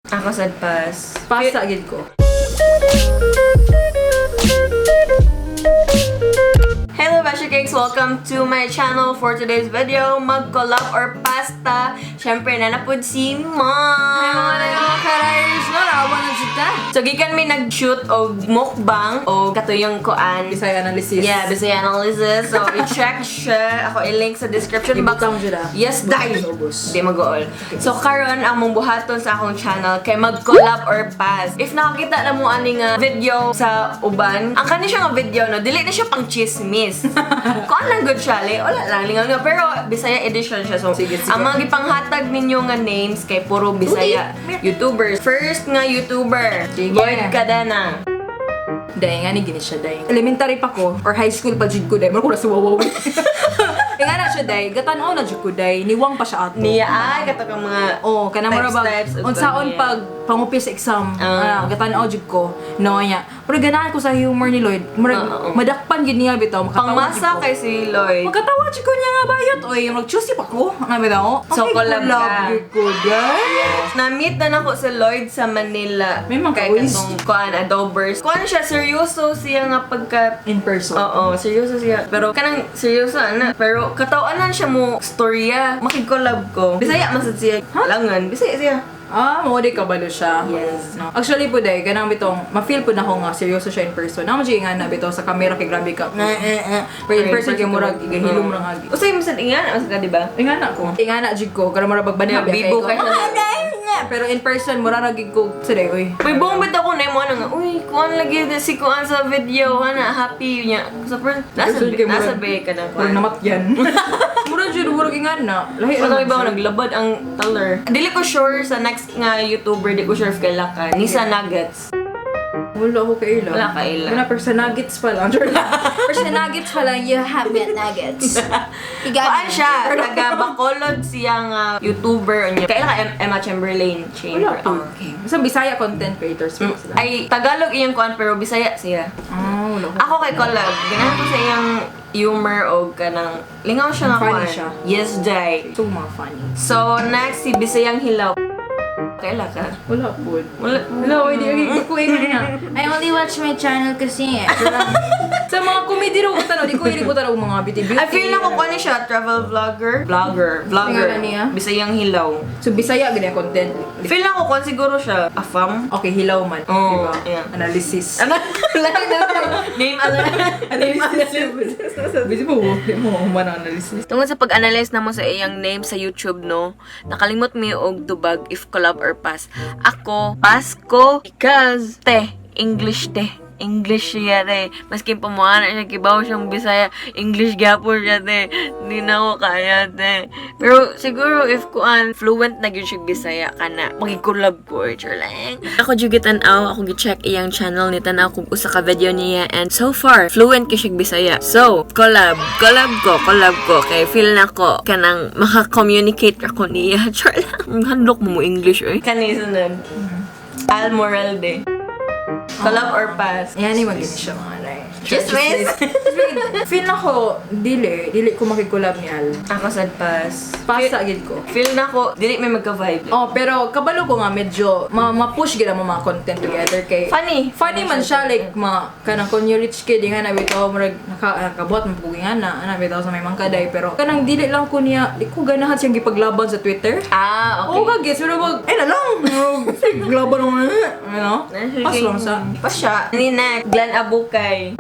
Ako sad pass. Pasa gid ko. Hello, Basher Cakes! Welcome to my channel. For today's video, mag-collab or pasta. Siyempre, nanapod si Mom! Hi mga karayers, no? Nakawa na jud ta. So, gikan mi nag-shoot og mukbang o katuyong kuan. Bisaya analysis. Yeah, Bisaya analysis. So, i-check siya. Ako i-link sa description box. Ibutang jud ah. Yes, dai! Ubos, ubos. Di mag-ool. So, karon ang mong buhaton sa akong channel kay mag-collab or pass. If nakakita na mo ani nga video sa uban, ang kani siya nga video no, dili na siya pang chismis. Kuan lang good siya, le. Wala lang lingaw nga pero Bisaya edition siya. So, Sige, sige. ang mga gipanghatag ninyo nga names kay puro Bisaya YouTubers. First nga YouTuber, Sige. Lloyd Cadena. Dahil nga ni gini siya dahil. Elementary pa ko or high school pa jud ko dahil. Mura ko na sa wawaw. Nga na siya dahil. Gatan-aw na jud ko dahil. Niwang pa siya ato. Niya ay kato kang mga Oh, kana mura ba Types, types, unsaon ganyan. pag pangupis sa exam. Ah. Ah, gatan-aw jud ko. No niya. Pero ganahan ko sa humor ni Lloyd. Murag Oo. madakpan gid niya bitaw makatawa. Pangmasa jud ko. kay si Lloyd. Magkatawa jud ko niya nga bayot oy, mag-choosy pa ko. Nga bitaw. So, collab ka. Jud ko dahil. Na-meet na nako si Lloyd sa Manila. May mga Kay kawis. katong kuan adobers. Kuan siya seryoso siya nga pagka In person. Oo, seryoso siya. Pero kanang seryoso ana. Pero katawanan siya mo storya. Makig-collab ko. Bisaya man sad siya. Langan, Bisaya siya. Ah, mo di kabalo siya. Yes. No. Actually po day, ganang bitong ma-feel po na ako nga seryoso siya in person. Namo jud nga na bitaw sa camera kay grabe ka. Eh, eh, eh. Pero in person kay murag gahilom ra nga. Usay mo sad ingan, man sad ka, di ba? Ingana ko. Ingana jud ko, kada murag bagbanhab Yeah, bibo ka siya. Pero in person mura ra gid ko sa day oy. May buong bit ako na mo ano nga, uy, kuan lagi na si kuan sa video, hana, happy niya. Sa person, nasa, Person kay nasa murag- be ka na Murag kuan. namatyan. Murag jud murag ingana. Lahi ra Ano man iba siya. naglabad ang taler. Dili ko sure sa next nga YouTuber, di ko sure if kaila ka. Nisa Nuggets. Wala ko kaila. Wala kaila. Wala pero sa nuggets pa lang. First nuggets pala, you have it nuggets. You got Kuan me. siya, taga Bacolod siya nga YouTuber niya. Kaila ka Emma Chamberlain. Wala Chamber. po. Ah, okay. Basta Bisaya content creators po sila. Ay, Tagalog iyang kuan pero Bisaya siya. Ah, wala ko. Ako kay collab, ganahan ko sa iyang humor o kanang lingaw siya nga Funny kuan. siya. Yes, Jai. So mga funny. So, next si Bisayang Hilaw. Kaila ka? Wala po. Wala. Wala, hindi ko ko ingon niya. I only watch my channel kasi eh. Sa mga comedy ro ko di ko hilig ko tanaw mga beauty beauty. I feel na ko kuan siya, travel vlogger. Vlogger. Vlogger. Tingnan niya. Bisayang Hilaw. So Bisaya gid ang content. Feel na ko kuan siguro siya. Afam? Okay, hilaw man, Oo, di ba? yeah. Analysis. Ano? Name Name Analysis. Busy mo, di mo human ang analysis. Tungod sa pag-analyze namo sa iyang name sa YouTube, no, nakalimot mi og tubag if collab or pass. Ako, pass ko because te, English te. English siya te. Maskin pamuha na siya, kibaw siyang Bisaya. English gyapon siya te. Hindi na ako kaya te. Pero siguro if kuan fluent na gyud siya Bisaya kana, magig-collab ko or lang. Ako jud gitan-aw, ako gi-check iyang channel ni tan-aw kung usa ka video niya and so far fluent kay siya Bisaya. So, collab, collab ko, collab ko kay feel na ko kanang maka-communicate ako niya. Char lang. Handok mo mo English oy. Kani sunod. Al Moralde. Collab or pass? Yan ni magin siya mga ray. Just miss. Feel na ko dili dili ko makikolab ni Al. Ako sad pass. Pasa gid ko. Feel na ko dili may magka-vibe. Oh, pero kabalo ko nga medyo ma-push gid ang mga content together kay Funny. Funny man siya like ma kanang kung you rich kid nga na bitaw murag nakabuhat man pug nga na ana bitaw sa may mangkaday pero kanang dili lang ko niya di ko ganahan siyang gipaglaban sa Twitter. Ah, okay. Oo ka gets pero wag eh na lang. Sige, laban mo na. Ano? Pas lang sa Pas siya. Ni next, Glenn Abukay.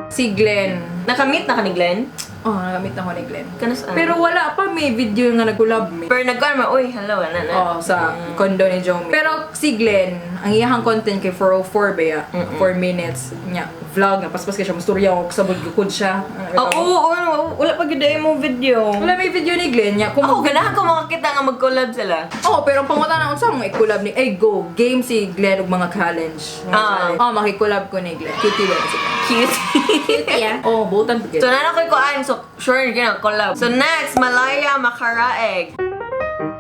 Si Glenn. Nakamit na ka ni Glenn? Oh, nagamit na ko ni Glenn. Kanus Pero wala pa may video nga nag-collab mi. Pero nagkuhan mo, uy, hello, ana na. Oh, sa condo ni Jomi. Pero si Glenn, ang iyahang content kay 404 ba ya? 4 minutes niya. Vlog, napaspas kay siya, musturya ako sa gukod siya. Oo, oo, oo, wala pa gyud mo video. Wala may video ni Glenn niya. Kung Ako, ganahan ko makakita nga mag-collab sila. Oh, pero ang pangutan na unsa mga i-collab ni ay go game si Glenn og mga challenge. Mga Ah. challenge. Oh, maki-collab ko ni Glenn. Cutie ba si Glenn? Cute. Yeah. Oh, butan pa So, nana ko'y kuan. So, sure, gina, collab. So, next, Malaya Makaraeg.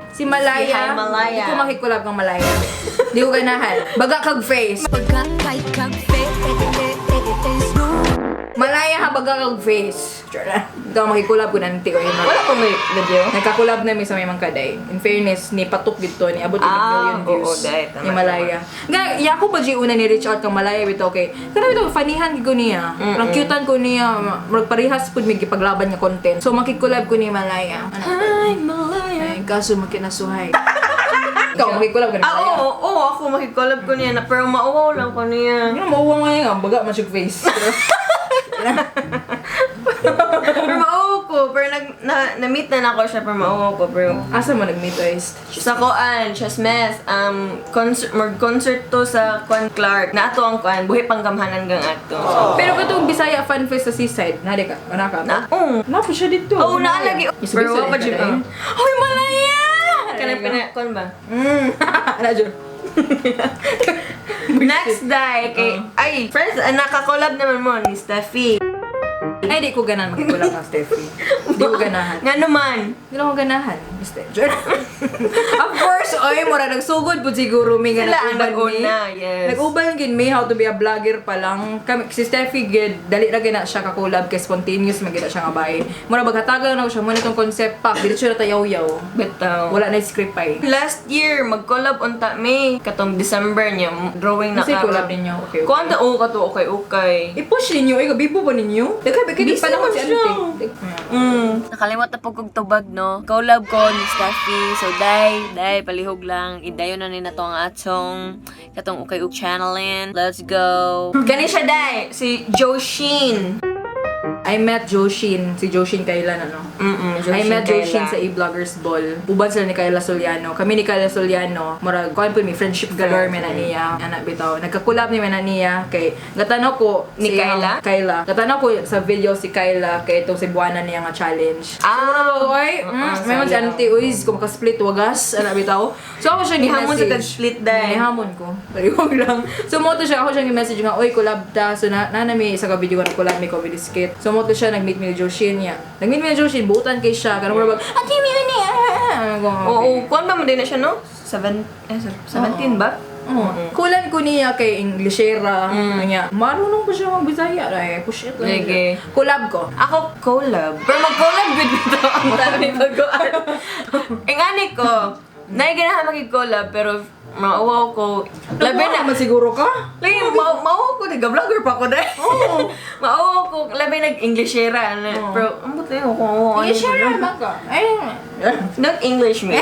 Si Malaya. Si Hi, Malaya. Di ko makikolab kang Malaya. Di ko ganahan. Baga kag face. Malaya ha, baga kag face. Sure na. Ikaw, maki-collab ko nanti ko. Wala pa may video? Nagka-collab na mi sa may Mangkaday. In fairness, ni patok dito, ni abot yung Ah, million views. oo, dahil, tama, ni Malaya. Nga, yako pa di una ni reach out kang Malaya bitaw kay. Kana bitaw fanihan ko niya. Parang cutean ko niya, murag parehas pud may gipaglaban nga content. So maki-collab ko ni Malaya. Ano? Hi, Malaya. Ay, kaso makinasuhay. Ikaw, maki-collab ka ni Ah, Malaya. oo, ako maki-collab ko niya na, pero mauwaw lang ko niya. Ano, mauwa nga nga, baga man siya face. Pero mauwaw ko, pero na-meet na nako siya, pero mauwaw ko, pero Asa mo nag-meet guys? sa koan, siya smes, concert, mag-concert to sa Kuan Clark. Na ato ang kuan, buhi pang gamhanan gang ato. So, Pero katong Bisaya Fan Fest sa Seaside, nari ka, wala ka? Na, oo. Na po siya dito. Oo, naalagi. Pero Pero wa pa jud. Hoy, Malaya! Kanang pina, kuan ba? Ana jud. Next day, kay, ay, friends, nakakolab naman mo ni Steffi. Ay, di ko ganahan maki-collab kang Steffi. Di ko ganahan. Nga naman. Di lang ko ganahan. Mr. Of course, oy, mura nagsugod po siguro mi nga Sila ang nag-uban mi. nag-una, yes. Nag-uban gid mi how to be a vlogger pa lang. Kami si Steffi gid dali ra gid na siya ka-collab kay spontaneous man gid na siya nga bae. Mura baghatagan na ko siya mo na itong concept pack, diretso na tayaw-yaw. Bitaw. Wala na script pa eh. Last year, mag-collab unta mi. Katong December niya, drawing na Kasi collab ninyo, okay. Kuan ta, oo, kato, okay, okay. I-push ninyo, ay gabibo ba ninyo? Daghay ba kini Busy panahon man si siya. Ante. Nakalimot na po kong tubag, no? Collab ko ni Steffi. So, day, day, palihog lang. Idayo na ni na to ang atong katong ukay uk channelin. Let's go. Gani siya, day. Si Joshin. I met Joshin, si Joshin kailan ano? Joshin I met Joshin Kayla. sa e-bloggers ball. Uban sila ni Kayla Soliano. Kami ni Kayla Soliano, murag kuan po mi friendship galore mi na niya. Anak bitaw. Nagka-collab ni mi na niya kay gatanaw ko Ni sa iyang- Kayla? Kayla. Gatanaw ko sa video si Kayla kay itong Cebuana niya nga challenge. Ah. So murag oy, may man si sayang. auntie uy, kung maka-split wagas anak bitaw. So ako siya Gihamon gi-message. sa tag-split day. Gihamon ko. Palihog lang. So mo to siya ako siyang i-message nga oy collab ta. So na nami isa ka video nga collab mi comedy skit. So mo to siya nag-meet mi ni Joshin niya. Nag-meet mi ni Joshin buutan kay siya kanang murag ati mi ni. Oo, kuan ba mo din na siya, no? 17 ba? Oo. Kulan ko niya kay Englishera. Niya. Marunong ko siya magbisaya. Ay, push it lang. Sige. siya. Collab ko. Ako, collab. Pero mag-collab good dito ang dami pag-uan. Ingani ko, naiganahan makig-collab, pero mauwaw ko. Labi na, naman siguro ka. Lagi, mauwaw ko, nag-vlogger pa ako dahil. Oo. Mauwaw ko, labi nag-Englishera. Ano, pero, ang buti ko kung ano. Englishera man ka. Ay. Not English me.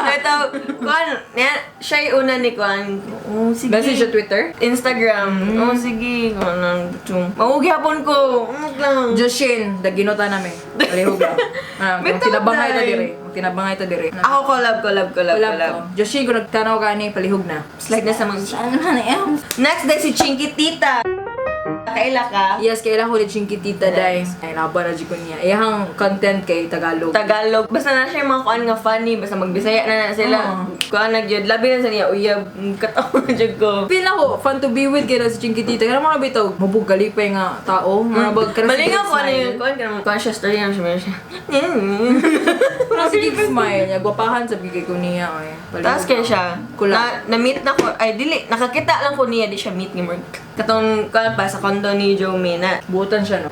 Ito, kuan, yan, siya yung una ni kuan. Oh, sige. Message sa Twitter. Instagram. Oh, sige. Kuan, Maugi hapon ko. Umog lang. Joshin, daginota nami. Palihog lang. Ah, Bitaw, tinabangay ta day. dire. Tinabangay ta dire. Ako collab, collab, collab, Collab collab. ko. Joshin, kung nagtanaw ka ni, palihog na. Slide na sa mga... Ano na yan? Next day, si Chinky Tita. Kaila ka? Yes, kailan ko ni Chinky Tita day. Ay, nabara ko niya. Iyahang content kay Tagalog. Tagalog. Basta na siya yung mga kuan nga funny. Basta magbisaya na na sila. Oo. Kuan na gyud. Labi na sa niya. Uyab. Katawa na jud ko. Feel ako, fun to be with kay na si Chinky Tita. Kaya mga bitaw, mabog galipay nga tao. Mga bag ka na Malingaw ko ano smile. yun. Kuan ka naman. Kuan siya story na siya. Siya. Parang sige smile niya. Gwapahan sa bigay ko niya. Ay, palihog. Tapos kaya siya. Collab. Na, na-meet na ko. Ay, dili. Nakakita lang ko niya. Di siya meet ni Mark. Katong kuan pa sa condo ni Joe na. Buotan siya, no?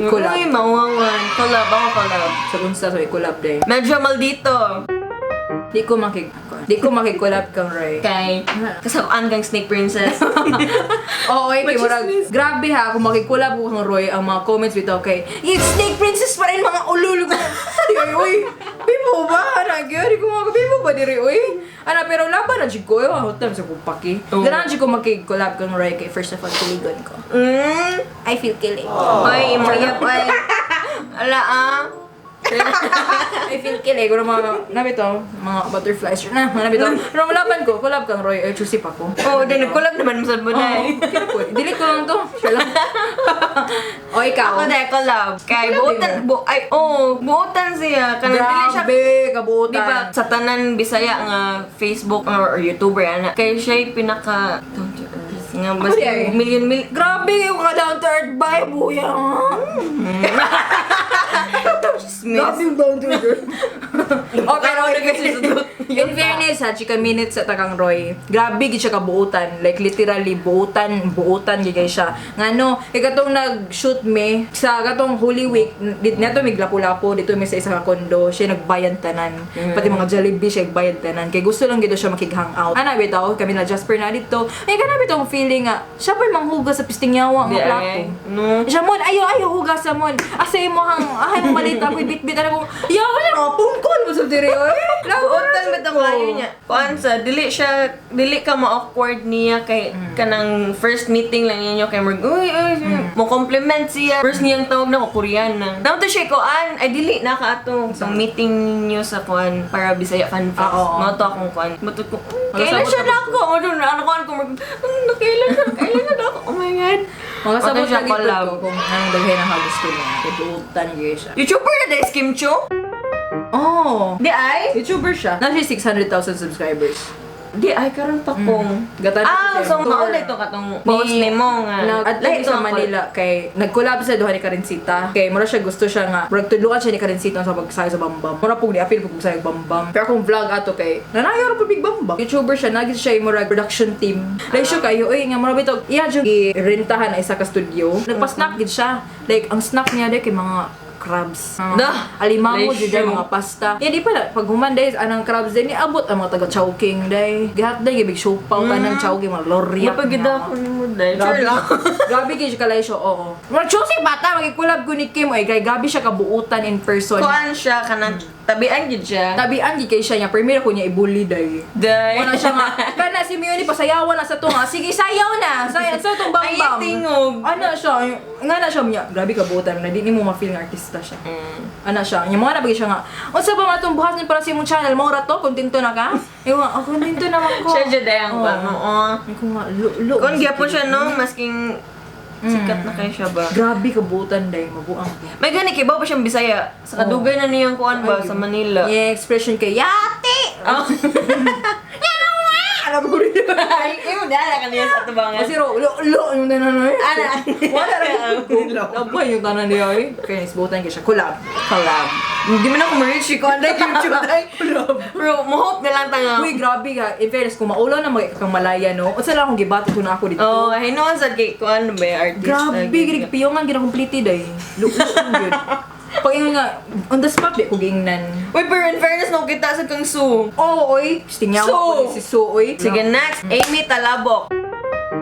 Collab. Uy, mawawan. Collab. Ako collab. Sa unsa, so i-collab day. Medyo maldito. Di ko makig-collab kang Ray. Kay, kasabaan kang Snake Princess. Oo, ay, kay murag, grabe ha, kung makig-collab ko kang Roy, ang mga comments bitaw kay, "It's Snake Princess pa rin mga ulul ko." Di ay, uy, bibo ba? Ana, gyud, di ko mga bibo ba diri, uy? Ana, pero laban na jud ko, eh, hotel sa kong paki. Oo. Ganahan jud ko makig-collab kang Roy kay first of all, kiligon ko. I feel kilig. Oy, imayap, oy. Ala, ah. I feel kilig. Pero mga, nabito, mga butterflies. Na, mga nabito. Pero laban ko, collab kang Roy, eh, choosy pa ko. Oo, oh, din, nag-collab naman masad mo Oo, na eh. okay po. Delete ko lang to. Siya lang. O, ikaw. Ako dahil collab. Kay, Collab buotan, din bu, ay, oh, buotan siya. Kanang dili siya, Grabe, kabuotan. di ba, sa tanan Bisaya nga Facebook or YouTuber, ana. Kay siya yung pinaka, down to earth. Nga, basta di ay. million, million. Grabe yung ka down to earth vibe, buya. Chismis. Grabe yung boundary girl. Oh, pero Ano kasi sudot? in fairness ha, chika minutes sa takang Roy. Grabe gid siya kabuutan. Like literally buutan, buutan gid kay siya. Ngano, kay katong nag-shoot me sa katong Holy Week, neto mig lapu-lapu dito mi sa isa ka kondo, siya nagbayad tanan. Pati mga Jollibee siya nagbayad tanan. Kay gusto lang gid siya makig-hangout. Ana bitaw kami na Jasper na dito. Ay kana bitaw ang feeling nga siya pa'y manghugas sa pistingyawa Di nga plato. ay. No. Siya mon, ayo, ayo, hugas sa mon. Asa imo hang, ahay mo malita ko, bitbit, ano ko, ya, wala ka, phone call mo sa diri, oy. Buotan ba ito kayo niya? Kuan sa, dili siya, dili ka ma-awkward niya kay kanang first meeting lang ninyo kay murag, uy, uy, uy. Mo compliment siya. First niyang tawag na ko, Korean na. Tawag to siya, kuan, ay dili na ka ato. So, meeting ninyo sa kuan para Bisaya Fan Fest. Ah, oo. Mao to akong kuan. Matut ko, Wala kailan sabot siya na na ako? Mo doon, ano kuan ko, murag, kailan siya, kailan siya na ako? Oh my God. Mga sabot Mao to siya lagi po collab. ko kung anong daghay na gusto niya. Kay buotan gyud siya. YouTuber na dahil Kim Chiu? Oh, Di ay? YouTuber siya. Naa siya 600,000 subscribers. Di ay, karon pa kong. Gatan Ah, so maulay to katong post ni mo nga. Nag Lahi at sa to ang Manila kay nag-collab sa duha ni Karencita. Kay mura siya gusto siya nga murag tudluan siya ni Karencita sa pagsayo sa Bambam. Mura pug ni apil pug sayo Bambam. Pero akong vlog ato kay nanayo ra pud big Bambam. YouTuber siya nagit siya murag production team. Like siya kayo oy nga mura bitaw iya jud rentahan na isa ka studio. Nagpa-snack gid siya. Like ang snack niya day kay mga crabs. Mga Dah! alimango jud day, Lesyo. mga pasta. Ya di pala pag human day anang crabs day niabot ang mga taga Chowking day. Gihat day gibig siopaw tanang Chowking mga lorya. Napagida ako ni mo dahil. Sure Grabe. lang. Grabe kay siya kalay siya, oo. Mga choosy bata, makikulab ko ni Kim. Ay, kay grabe siya kabuutan in person. Kuan siya kanang tabian gid siya. Tabian gid kay siya niya, premier ko niya ibully day. Day. Wala siya nga, kana si Miyoni pasayawan na sa tunga. Sige, sayaw na. Sayaw sa tong Ay, bambam. tingog. Ano siya, nga na siya niya. Grabe kabuutan na di nimo ma-feel nga artista siya. Ana siya, yung mga nabigay siya nga. Unsa ba man itong bukas ni para sa imong channel? Mao ra to, kontento na ka? Yung nga, oh, kontento naman ko. Siya jud ay ang Oo. kuan. Oo. Ay, ko nga, lo, lo. Kuan gyapon siya no, masking sikat na kay siya ba. Grabe kabuutan day, mabuang ko. May gani kay ba pa siyang Bisaya. Sa kadugay na niyang kuan ba sa Manila. Yeah, expression kay yate. Oh. Alam ko rin. Ay, imo dala kaniya sa atubangan. Kasi ro, lo, lo, yung tanan na eh. Ana. Wala rin. Labay yung tanan niya eh. Kaya isbutan kay siya. Collab. Collab. Hindi man ako ma-reach ko. Anday YouTube ay. Bro, mo-hope na lang tanga. Uy, grabe ka. In fairness, kung maulaw na mag kang malaya, no? Unsa lang akong gibato ko na ako dito. Oh, hinuon sad kay kuan ba artist. Grabe, gid piyongan gid complete day. Lo, lo, gyud. Pag ingon nga, on the spot, di ko giingnan. Uy, pero in fairness, no, kita sa kang Su. Oh, oy. Stingawa Su. ko ni si Su, oy. Sige, next. Amy Talabok.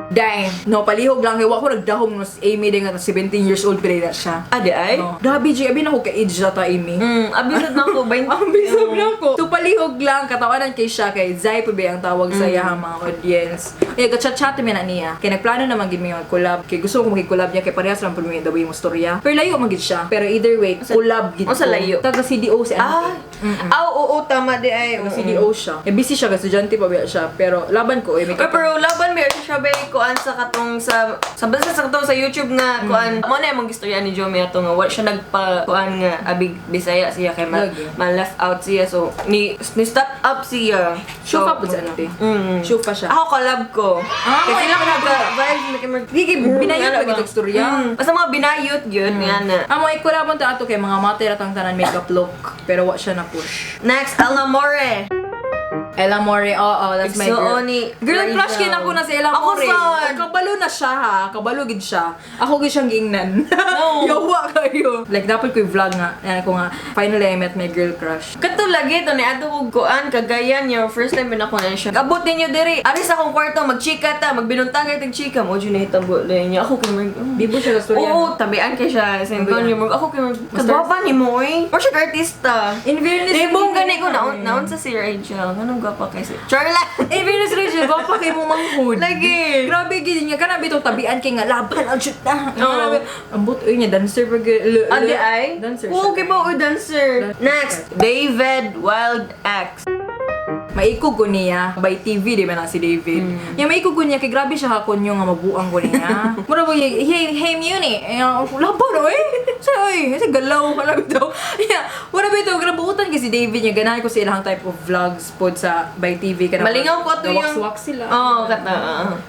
Dang. No, palihog lang. Kay wa ko nagdahom no si Amy din nga 17 years old pa na siya. Ah, di ay? No. Grabe, G. Abi na ko ka-age na ta, Amy. Abisod na ako. 20. Ang bisog na ko. So, palihog lang, katawanan kay siya, kay Zai pa ba ang tawag sa iyahang mga audience. Eh, chat-chat mi na niya. Kay nagplano naman gid mi mag-collab. Kay gusto ko makig-collab niya, kay parehas lang po mi the way mo storya. Pero layo man gid siya. Pero either way, collab gid Unsa ko. layo? Taga CDO si Ah, Ante. ah, oo, tama di ay. Taga CDO siya. Eh, busy siya, kasi estudyante pa ba siya. Pero laban ko, eh, may Uy, pero laban may siya ba kuan sa katong sa basta sa katong sa YouTube nga kuan mo na imong gistorya ni Jomi ato nga wa siya nagpa kuan nga abig Bisaya siya kay ma, Lagi. ma left out siya so ni step up siya. Sure pa po sa Ante. Sure pa siya. Ako collab ko. Ah, Kasi wala sila ka nag vibes na kay Gigi, binayot Ano pa gid istorya. Basta mga binayot yun nga na. Amo ay collab ta ato kay mga matay ratang tanan makeup look. Pero wa siya na push. Next, Ella More. Ella More, oo, that's my Igsuon girl. ni Girl, Rachel. crush kin ako na si Ella Ako More. sad. Kabalo na siya ha. Kabalo gid siya. Ako gid siyang giingnan. No. Yawa kayo. Like, dapat ko i-vlog nga. Yan ako nga. Finally, I met my girl crush. Kato lagi to ni ato kog kuan Cagayan yung first time pinako na siya. Abot ninyo diri. Ari sa akong kwarto magchika ta, magbinuntang kay tag chika mo jud nahitabo dai niya. Ako kay murag, Bibo siya sa storya. Oo, tabian kay siya. Sa Antonio murag ako kay murag, kagwapa ni mo oy. Or siya ka artista. In fairness, Libong gani ko naon naon sa si Rachel. Nganong gwapa kay si Charla. In fairness, Rachel, gwapa kay mo manghud. Lagi. Grabe gid niya kana bitong tabian kay nga laban ang shoot na. Oo. Grabe. Ambot oy niya dancer pa gyud. Adi ay? Dancer Oo, siya. kay ba oy dancer. Next, David Wild X. Maikog ko niya by TV, di ba na si David? Ya, maikog ko niya kay grabe siya hakonyo nga mabuang ko niya. Mura ba, "Hey, hey, Muni." Eh, laban oy. Sa oy, sa galaw wala bitaw. Yeah, wala bitaw, grabuutan kay si David niya, ganahan ko sa ilang type of vlogs pod sa by TV kanang Malingaw ko to yung wax sila. Oo, kata.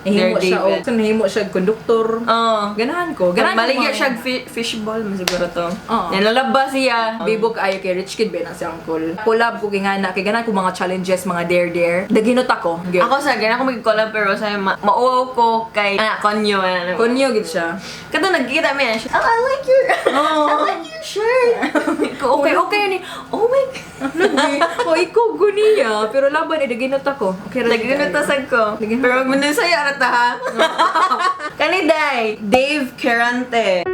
Nahimo siya David. og nahimo siya konduktor. Oo. Ganahan ko. Ganahan ko Maligya mga- siya fishball man siguro to. Oo. Nilalaba siya. Bibo kaayo kay rich kid ba na si uncle. Collab ko kay ngana kay ganahan ko mga challenges, mga dare dare. Daginot ako. Gyud. Ako sa gana ko mag-collab pero sa mauwaw ko kay konyo ano. Konyo gid siya. Kato nagkita mi siya. "Oh, I like your Oo. I like your shirt." Ko okay okay ni. Oh my God. Lagi. O ikaw ko niya. Pero laban eh, daginot ako. Okay ra. Naginot tasag ko. Naginot. Pero wag mo na sa'yo arata ha. Kani day, Dave Kerante.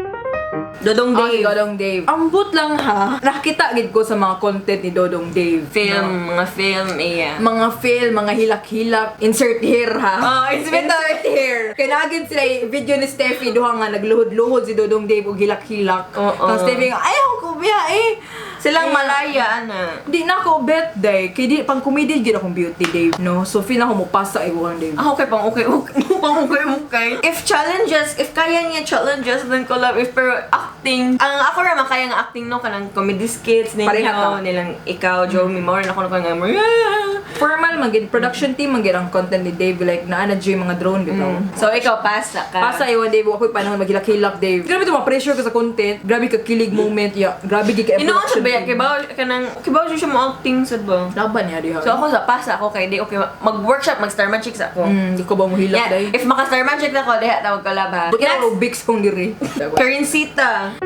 Dodong Dave. Dave. Oh, Dodong Dave. Ambot lang ha. Nakita gid ko sa mga content ni Dodong Dave. Film, No? mga film, iya. Mga film, mga hilak-hilak. Insert here ha. Oh, insert Insert here. Kaya nagin sila yung video ni Steffi duha nga nagluhod-luhod si Dodong Dave og hilak-hilak. Oo. Tapos Steffi nga, "Ayaw ko biya eh." Silang Malaya, ana. Di na ako bet day. Kay di pang comedy gid akong beauty Dave, no? So feel ako mo pasa ay ko Dave. Ah, okay, pang okay, okay. Pang okay, okay. If challenges, if kaya niya challenges, then collab. If pero acting, ang ako ra makaya nga acting no, kanang comedy skits ninyo, Pareha ta. nilang ikaw, Joey, more na ako na nga more. "Ah." Formal man gid production team man gid ang content ni Dave, like naa na jud yung mga drone bitaw. So ikaw, pasa ka. Pasa iwan Dave, ako'y panahon maghilak-hilak Dave. Grabe to ma-pressure ka sa content. Grabe ka kilig moment, ya. Grabe gid ka Inoon sa production ba team. kay bawo kanang kay bawo siya mo acting sad ba? Laban niya diha. So ako sa pasa ako kay di okay mag-workshop, mag Star Magic sa ako. Di ko ba mo hilak Yeah, day? if maka Star Magic na ko diha tawag collab ha. Buti na Next, Rubik's kong diri. Karinsita.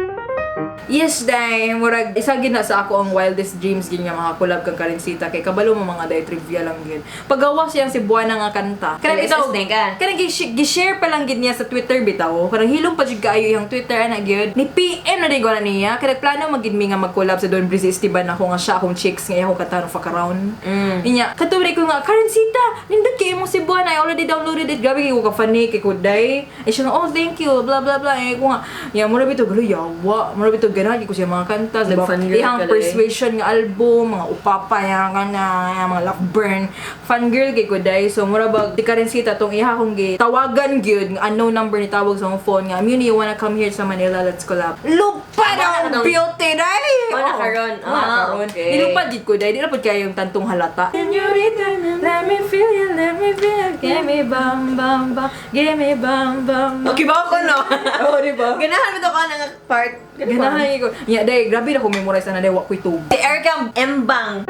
Yes, day. Murag, isa gid na sa ako ang wildest dreams gid nga makakolab kang Karinsita kay kabalo mo mga day trivia lang gid. Pagawa siyang si Buwana nga kanta. Kanang Kanang itaw, snake ah. kanang gi-share pa lang gid niya sa Twitter bitaw. Kanang hilom pa jud kaayo iyang Twitter ana gyud. Ni PM na din ko na niya. Kay nagplano magid mi nga mag-collab sa Don Breezy Esteban ako nga siya akong chicks nga iya akong kantahan fuck around. Inya, kadto ko nga, "Karinsita, nindot kay imong si Buwana. I already downloaded it." Grabe kay ko ka funny kay ko day. Eh siya nga, "Oh, thank you, blah blah blah." Eh ko nga, ya mura bitaw galo yawa. Mura bitaw ganahan ko siya mga kanta. Diba? Nag-fangirl Iyang ka, day. Persuasion nga album, mga upapa ya kana, mga love burn. Fangirl kay ko day. So mura bag di Karinsita tong iha kong gi tawagan gyud nga unknown number ni tawag sa akong phone nga, "Muni, you wanna come here sa Manila, let's collab." Lupa na Wala ang nang- beauty day. Wala Oo. karon. Wala Ah, karon. okay. Nilupad gid ko day, di na pud kayo yung tantong halata. Señorita, let me feel you, let me feel you. Give me bam bam bam, give me bam bam bam. Okay ba ako no? Oh, di ba? Ganahan mo to ka nga part. Ganahan ko. Ya, day, grabe na ko memorize na day, wa ko'y tub. Si Erica Embang.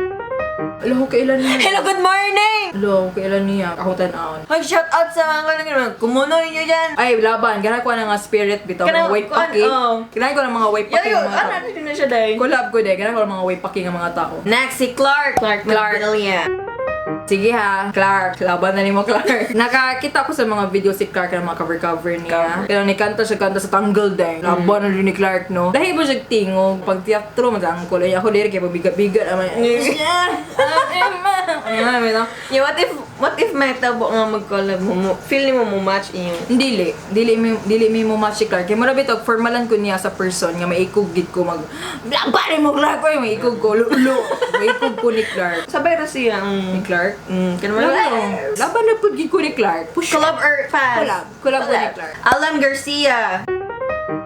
Alo, kailan niya? Hello, good morning! Alo, kailan niya? Ako tan-aon. Hoy, shout out sa mga kanang kumuno ninyo dyan. Ay, laban. Ganahan ko na nga spirit bitaw. Mga Kanang- way paki. kuan, oh. Ganahan ko ng mga way Yo, paki yo, ng mga ano tao. na siya day? Collab ko day. Ganahan ko ng mga way paki ng mga tao. Next, si Clark. Clark. Clark. Magdalena. Sige ha, Clark. Laban na nimo, Clark. Nakakita ko sa mga video si Clark ng mga cover-cover niya. Cover. Pero ni kanta siya kanta sa Tangled eh. Laban na rin ni Clark, no? Dahil ba siya tingog? Pag teatro, matangkol. Ay, ako diri kay pabigat-bigat. Amay, ano, no? Yeah, what if may tabo nga mag-collab mo, feel nimo mo match inyong Dili, dili mi mo match si Clark. Kay mura bitog formalan ko niya sa person nga maikog gid ko mag laban mo Clark oy, maikog ko lulo. Maikog ko ni Clark. Sabay ra siya ang Ni Clark. Kanang Laban, laban na pud gid ko ni Clark. Push. Collab or pass? Collab. Collab ko ni Clark. Alan Garcia.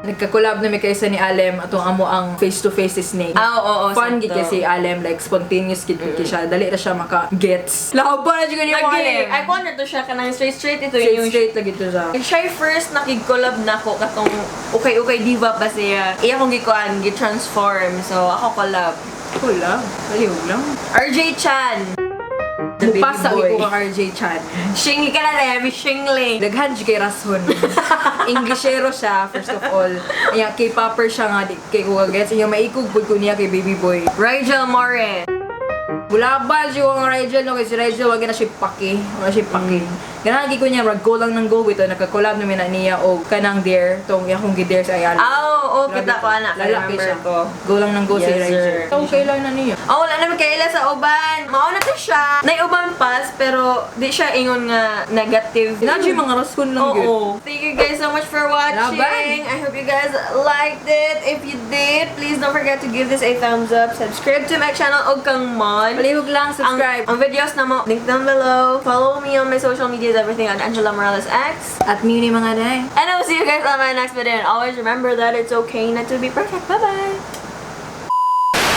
Nagka-collab na mi kaysa ni Alem atong amo ang face to face si Snake. Ah, oo, oo, Fun gid sakto. kay si Alem, like spontaneous gid kay siya. Dali ra siya maka gets. Laban na jud ni mo Lagi, Alem. ay kuan na to siya kanang straight straight ito Straight yung straight lagi to siya. Siya yung first nakig-collab na ako katong ukay-ukay diva pa siya. Iya kong gikuan, gi-transform. So ako collab. Collab. Palihog lang. RJ Chan. The baby Mupasa boy. ko kang RJ Chan. Shingli ka na rin, Shingli. Daghan jud kay rason. Englishero siya, first of all. Iya, K-popper siya nga, di kay ko gets. Iya, maikog pud ko niya kay baby boy. Rigel More. Bulabal siya ang Rigel, no? Kay si Rigel, wag na siya paki. Wala siya paki. Ganahan ko niya, rag go lang ng go bitaw, nagka-collab namin na niya og kanang dare tong akong gi-dare sa Ayala. Oh, Grabe kita ko ana. Lala kay Remember siya. ko. Go lang ng go si Yes, Riser. sir. Okay lang na niya. Oh, wala naman kaila sa uban. Mao na to siya. Nay uban pass pero di siya ingon nga negative. Naa yung mga rason lang gyud. Oo. Thank you guys so much for watching. Laban. I hope you guys liked it. If you did, please don't forget to give this a thumbs up. Subscribe to my channel og kang Mon. Palihog lang, subscribe. Ang videos na mo, link down below. Follow me on my social medias, everything at Angela Morales X. At Muni mga day. And I will see you guys on my next video. And always remember that it's okay not to be perfect. Bye-bye!